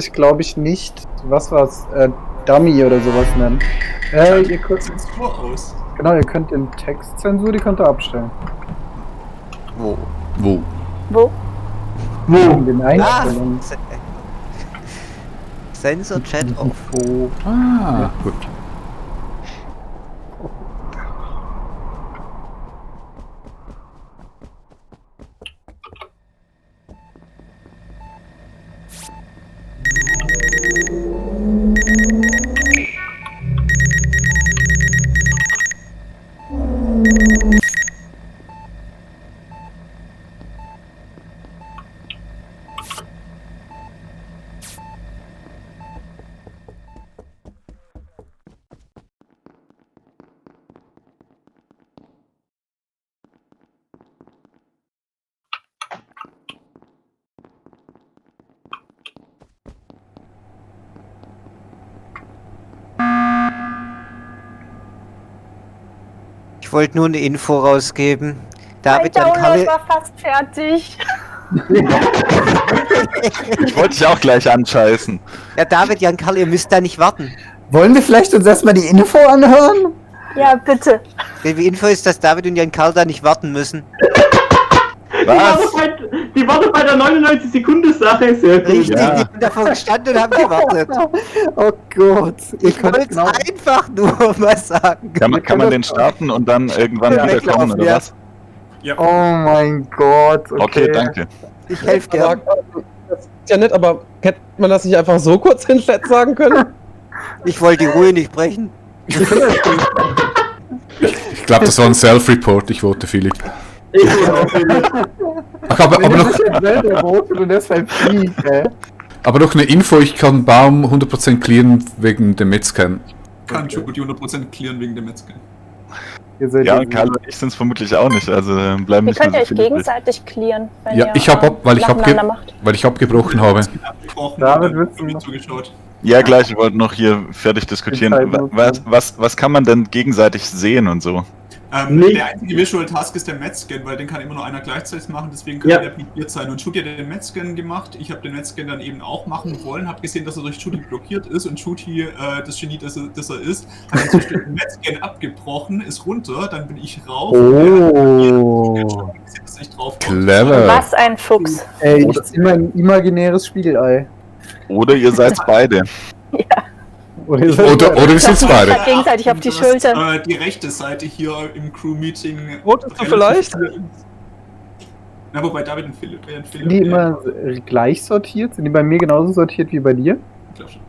Ich glaube ich nicht. Was war's? Dummy oder sowas nennen. Ihr könnt Zensur aus. Genau, ihr könnt den Textzensur, die könnt ihr abstellen. Wo? In den Einstellungen. Sensor Chat auf. Gut. Ich wollte nur eine Info rausgeben. David Mein Jan Download Kalle. war fast fertig. Ich wollte dich auch gleich anscheißen. Ja, David Jan Kalle, ihr müsst da nicht warten. Wollen wir vielleicht uns erstmal die Info anhören? Ja, bitte. Die Info ist, dass David und Jan Karl da nicht warten müssen. Was? Die war doch bei der 99-Sekunden-Sache sehr gut. Richtig, Ja. die haben davor gestanden und haben gewartet. Oh Gott. Ich wollte es einfach nur mal sagen. Kann man den starten und dann irgendwann Ja, wieder kommen, oder ja. was? Ja. Oh mein Gott. Okay, danke. Ich helfe dir. Das ist ja nett, aber hätte man das nicht einfach so kurz in Chat sagen können? Ich wollte die Ruhe nicht brechen. Ich glaube, das war ein Self-Report. Ich vote Philipp. Ach, aber noch eine Info. Ich kann Baum 100% clearen wegen dem Metzcan. Kann Chuko die 100% clearen wegen dem Metzger. Ja, und Karl und ich sind es vermutlich auch nicht, also bleiben Ihr nicht könnt mehr euch so viele übrig. gegenseitig clearen, wenn Ja, ihr ich habe weil ich abgebrochen habe. Abgebrochen, David, und willst du mir noch- zugeschaut. Ja, gleich, wir wollten noch hier fertig diskutieren. Was kann man denn gegenseitig sehen und so? Nicht. Der einzige Visual Task ist der Metzscan, weil den kann immer nur einer gleichzeitig machen, deswegen kann Ja. der blockiert sein. Und Shooty hat den Metzscan gemacht, ich habe den Metzscan dann eben auch machen wollen, habe gesehen, dass er durch Shooty blockiert ist und Shooty, das Genie, das er ist, hat dann den Metzscan abgebrochen, ist runter, dann bin ich rauf. Oh. Dass ich drauf komme. Clever. Was ein Fuchs. Ey, das ist immer ein imaginäres Spiegelei. Oder ihr seid beide. Oder Oder wir sind beide. Halt gegenseitig auf die Schulter. Die rechte Seite hier im Crew-Meeting. Votest du vielleicht? Na, wobei David und Philipp. Sind die immer gleich sortiert? Sind die bei mir genauso sortiert wie bei dir? Ich glaub schon.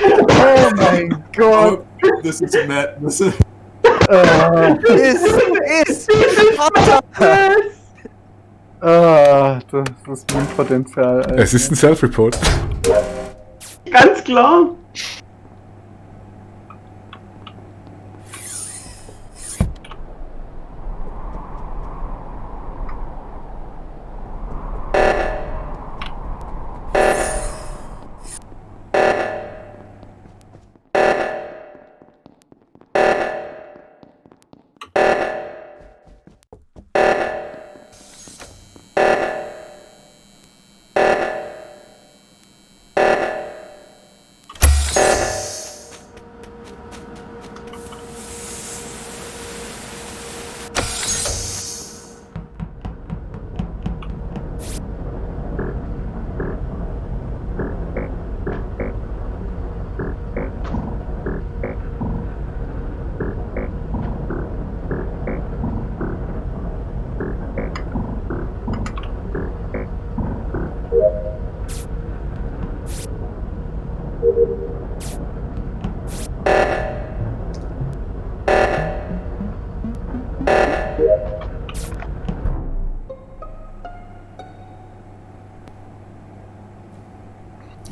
Oh mein Gott. Das ist madness. Ist. Das ist mein Potenzial. Alter. Es ist ein Self-Report. Ganz klar.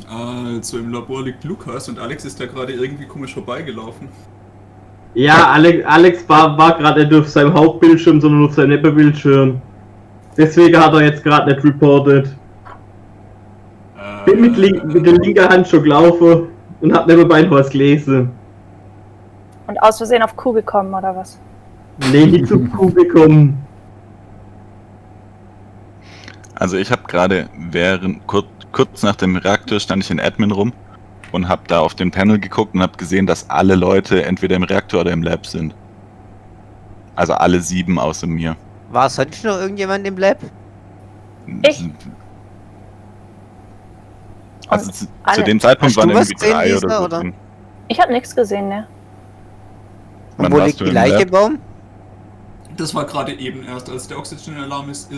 Also im Labor liegt Lukas und Alex ist da gerade irgendwie komisch vorbeigelaufen. Ja, Alex war gerade nicht auf seinem Hauptbildschirm, sondern auf seinem Nebenbildschirm. Deswegen hat er jetzt gerade nicht reported. Bin mit der linken Hand schon gelaufen und hab nebenbei noch was gelesen. Und aus Versehen auf Q gekommen, oder was? Nee, nicht zum Kuh bekommen. Also ich habe gerade kurz nach dem Reaktor stand ich in Admin rum und habe da auf den Panel geguckt und habe gesehen, dass alle Leute entweder im Reaktor oder im Lab sind. Also alle 7 außer mir. War sonst noch irgendjemand im Lab? Ich. Also Und zu alle. dem Zeitpunkt Hast du waren was irgendwie gesehen, 3 Lisa, oder so oder? drin. Ich habe nichts gesehen, ne? Und Wann wo warst liegt du die im Leiche, Lab? Baum? Das war gerade eben erst, als der Oxygen-Alarm ist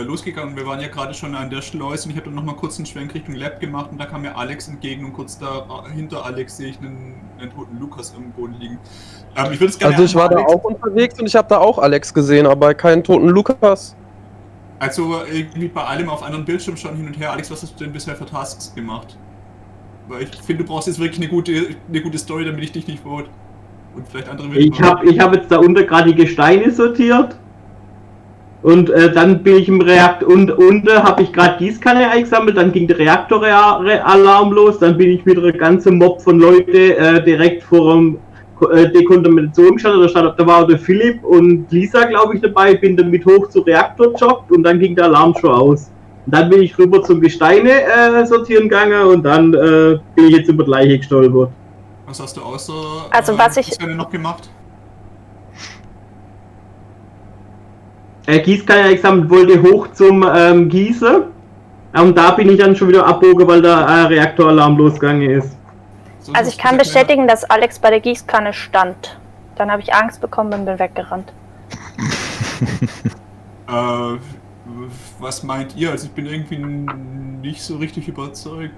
losgegangen. Wir waren ja gerade schon an der Schleuse und ich habe dann nochmal kurz einen Schwenk Richtung Lab gemacht und da kam mir Alex entgegen und kurz da hinter Alex sehe ich einen toten Lukas im Boden liegen. Ich würde es gerne Also ich war da Alex, auch unterwegs und ich habe da auch Alex gesehen, aber keinen toten Lukas. also irgendwie bei allem auf anderen Bildschirmen schon hin und her. Alex, was hast du denn bisher für Tasks gemacht? Weil ich finde, du brauchst jetzt wirklich eine gute Story, damit ich dich nicht vote. Und vielleicht andere Ich hab jetzt da unter gerade die Gesteine sortiert. Und dann bin ich im Reaktor und unten habe ich gerade Gießkanne eingesammelt, dann ging der Reaktoralarm los, dann bin ich wieder ein ganzer Mob von Leute direkt vor dem Dekontamination gestanden. Da war der Philipp und Lisa, glaube ich, dabei, bin damit hoch zum Reaktor gejoggt und dann ging der Alarm schon aus. Und dann bin ich rüber zum Gesteine sortieren gegangen und dann bin ich jetzt über die Leiche gestolpert. Was hast du außer Also was ich- noch gemacht? Gießkanne eingesammelt, wollte hoch zum Gießen. Und da bin ich dann schon wieder abbogen, weil der Reaktoralarm losgegangen ist. Sonst Also ich hast kann du gesagt, bestätigen, dass Alex bei der Gießkanne stand. Dann habe ich Angst bekommen und bin weggerannt. Was meint ihr? Also ich bin irgendwie nicht so richtig überzeugt.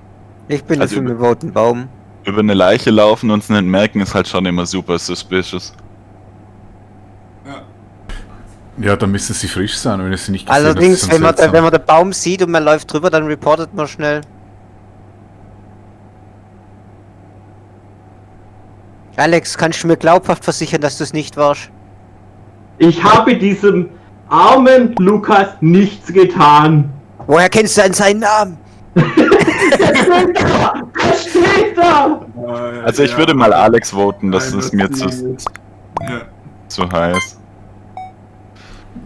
Ich bin Also dafür, wir voten Baum. Über eine Leiche laufen und es nicht merken ist halt schon immer super suspicious. Ja. Ja, dann müssen sie frisch sein, wenn ihr sie nicht gesehen habt, Allerdings, ist schon wenn seltsam. man den Baum sieht und man läuft drüber, dann reportet man schnell. Alex, kannst du mir glaubhaft versichern, dass du es nicht warst? Ich habe diesem armen Lukas nichts getan. Woher kennst du denn seinen Namen? Was steht da? Also ich würde mal Alex voten, das ist mir Ja. zu heiß.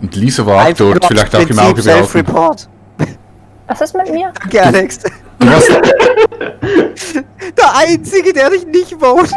Und Lisa war auch Einfach dort, nur vielleicht aus auch im Auge Prinzip behalten. Self-Report. Was ist mit mir? Danke, Alex. Du warst, Der Einzige, der dich nicht votet.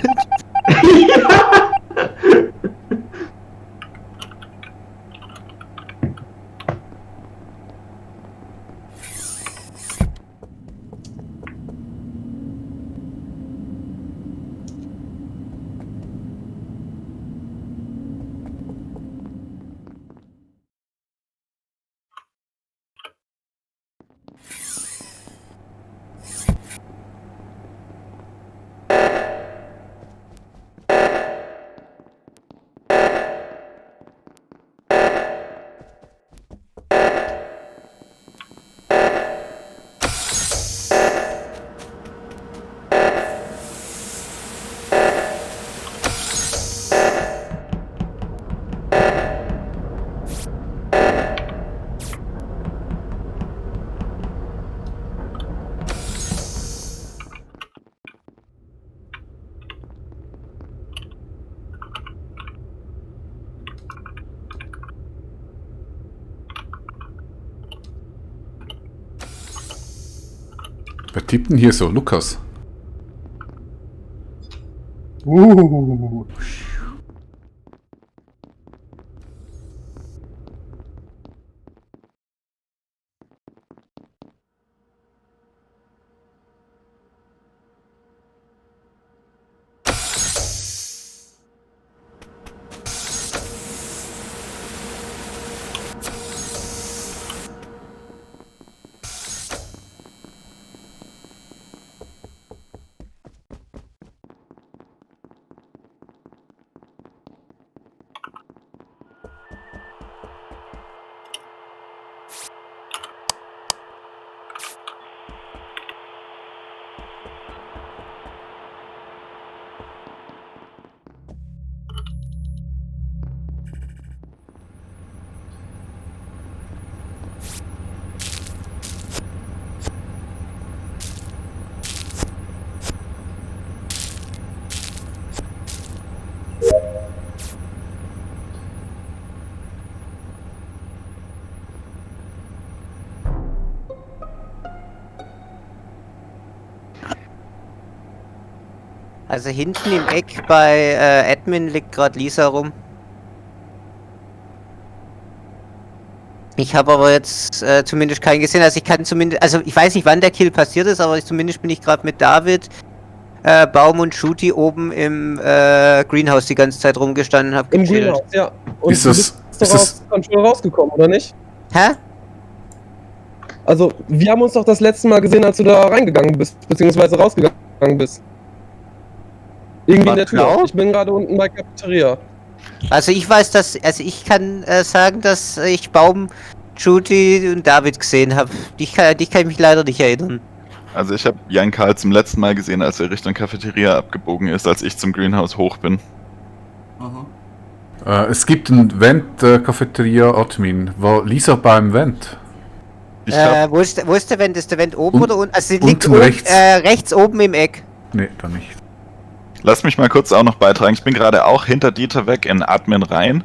wer tippt denn hier so? Lukas? Also hinten im Eck bei Admin liegt gerade Lisa rum. Ich habe aber jetzt zumindest keinen gesehen, also ich kann zumindest, also ich weiß nicht wann der Kill passiert ist, aber zumindest bin ich gerade mit David, Baum und Shooty oben im Greenhouse die ganze Zeit rumgestanden und hab Im gechillt. Greenhouse, ja. Und Ist du das- bist ist doch das- aus Control rausgekommen, oder nicht? Hä? Also, wir haben uns doch das letzte Mal gesehen, als du da reingegangen bist, beziehungsweise rausgegangen bist. Irgendwie in der Tür. Genau. Ich bin gerade unten bei Cafeteria. Also ich weiß, dass, also ich kann sagen, dass ich Baum, Shooty und David gesehen habe. Dich kann ich mich leider nicht erinnern. Also ich habe Jan Karl zum letzten Mal gesehen, als er Richtung Cafeteria abgebogen ist, als ich zum Greenhouse hoch bin. Aha. Es gibt ein Vent, Cafeteria-Admin. War Lisa beim Vent? Ich hab, Wo ist der Vent? Ist der Vent oben oder unten? Also sie liegt unten oben, rechts. rechts oben im Eck. Nee, da nicht. lass mich mal kurz auch noch beitragen. Ich bin gerade auch hinter Dieter weg in Admin rein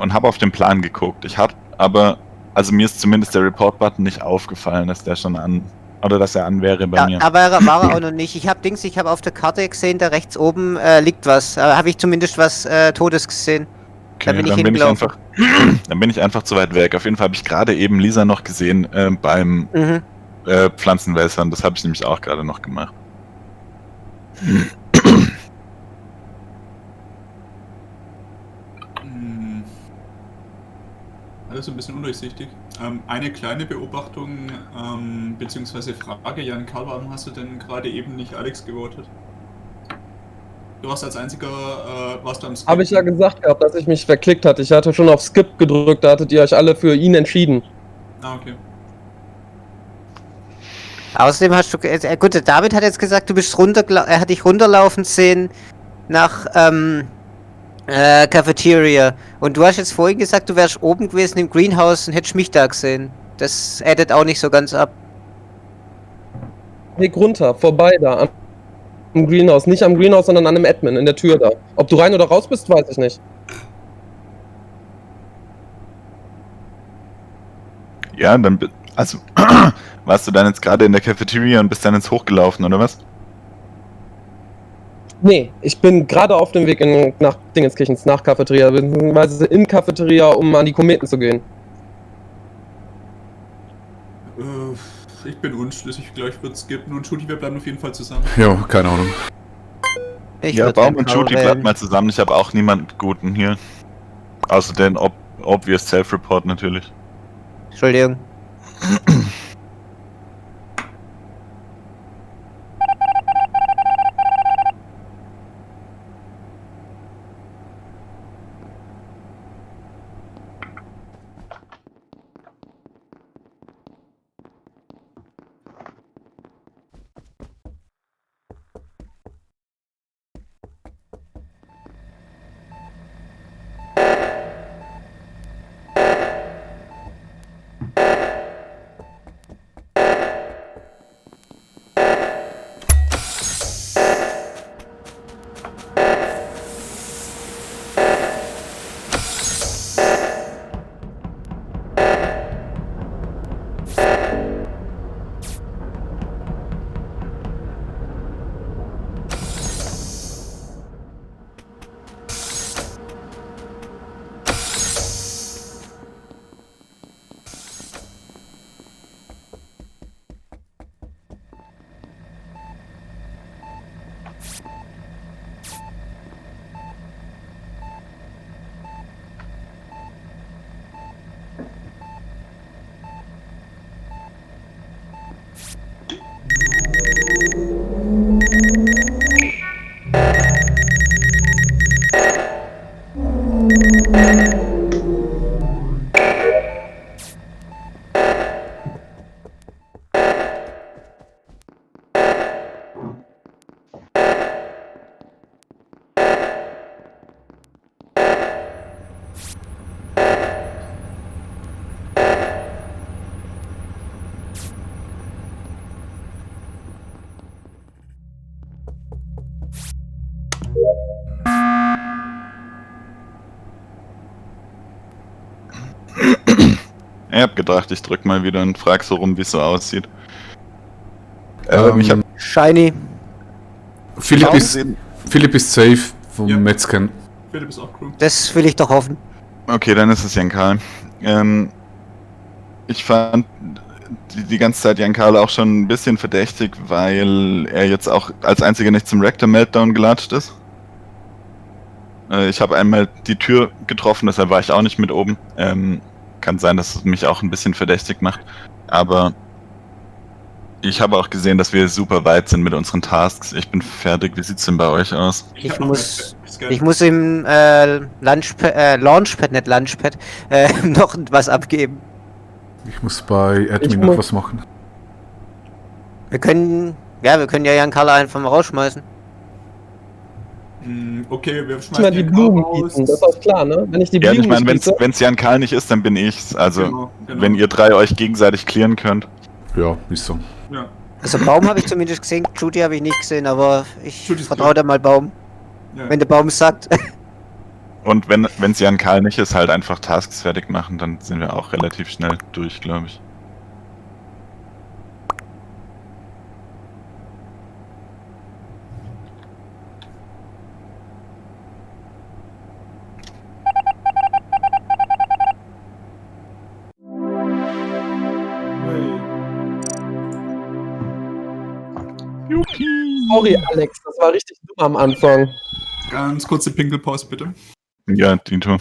und habe auf den Plan geguckt. Ich habe aber, also mir ist zumindest der Report-Button nicht aufgefallen, dass der schon an, oder dass er an wäre bei mir. Da war er auch noch nicht. Ich habe auf der Karte gesehen, da rechts oben liegt was. Habe ich zumindest was Totes gesehen. Da bin ich hingelaufen. Dann bin ich einfach zu weit weg. Auf jeden Fall habe ich gerade eben Lisa noch gesehen beim Mhm. Pflanzenwässern. Das habe ich nämlich auch gerade noch gemacht. Hm. Alles ein bisschen undurchsichtig. Eine kleine Beobachtung, beziehungsweise Frage, Jan Karl, warum hast du denn gerade eben nicht Alex gewotet? Du warst als einziger, warst du am Skip. Habe ich ja gesagt gehabt, dass ich mich verklickt hatte. Ich hatte schon auf Skip gedrückt, da hattet ihr euch alle für ihn entschieden. Ah, okay. Außerdem hast du, gut, der David hat jetzt gesagt, du bist er hat dich runterlaufen sehen nach Cafeteria. Und du hast jetzt vorhin gesagt, du wärst oben gewesen im Greenhouse und hättest mich da gesehen. Das addet auch nicht so ganz ab. Weg runter, vorbei da, am Greenhouse. Nicht am Greenhouse, sondern an einem Admin, in der Tür da. Ob du rein oder raus bist, weiß ich nicht. Ja, dann, also, warst du dann jetzt gerade in der Cafeteria und bist dann ins Hochgelaufen, oder was? Nee, ich bin gerade auf dem Weg nach Dingenskirchens, nach Cafeteria, beziehungsweise in Cafeteria, um an die Kometen zu gehen. Ich bin unschlüssig, ich glaube, ich würde skippen und Shooty, wir bleiben auf jeden Fall zusammen. Ja, keine Ahnung. Ich Ja, würd Baum den und Shooty Paul bleibt wählen. mal zusammen. Ich habe auch niemanden Guten hier. Außer den Obvious Self-Report natürlich. Entschuldigung. Ich hab gedacht, ich drück mal wieder und frag so rum, wie es so aussieht. Ich hab, Shiny. Philipp ist safe vom Ja. Metzgen. Philipp ist auch Crew. Das will ich doch hoffen. Okay, dann ist es Jankal. Ich fand die ganze Zeit Jankal auch schon ein bisschen verdächtig, weil er jetzt auch als einziger nicht zum Reactor Meltdown gelatscht ist. Ich habe einmal die Tür getroffen, deshalb war ich auch nicht mit oben. Kann sein, dass es mich auch ein bisschen verdächtig macht. Aber ich habe auch gesehen, dass wir super weit sind mit unseren Tasks. Ich bin fertig. Wie sieht's denn bei euch aus? Ich hab noch muss- Metzgen. Ich muss im Launchpad, nicht Lunchpad, noch was abgeben. Ich muss bei Admin muss- noch was machen. Wir können ja Jan Kalle einfach mal rausschmeißen. Okay, wir Ich mal schmeißen die den Blumen raus. gießen, das ist auch klar, ne? Wenn ich die Ja, Blumen ich meine, gieße, wenn's Jankal nicht ist, dann bin ich's. Also, Genau. wenn ihr drei euch gegenseitig clearen könnt. Ja, ist so. Ja. Also Baum habe ich zumindest gesehen, Judy habe ich nicht gesehen, aber ich Judy ist vertraue da mal Baum. Ja. Wenn der Baum es sagt. Und wenn's Jankal nicht ist, halt einfach Tasks fertig machen, dann sind wir auch relativ schnell durch, glaube ich. sorry Alex, das war richtig dumm am Anfang. Ganz kurze Pinkelpause bitte. Ja, Dito.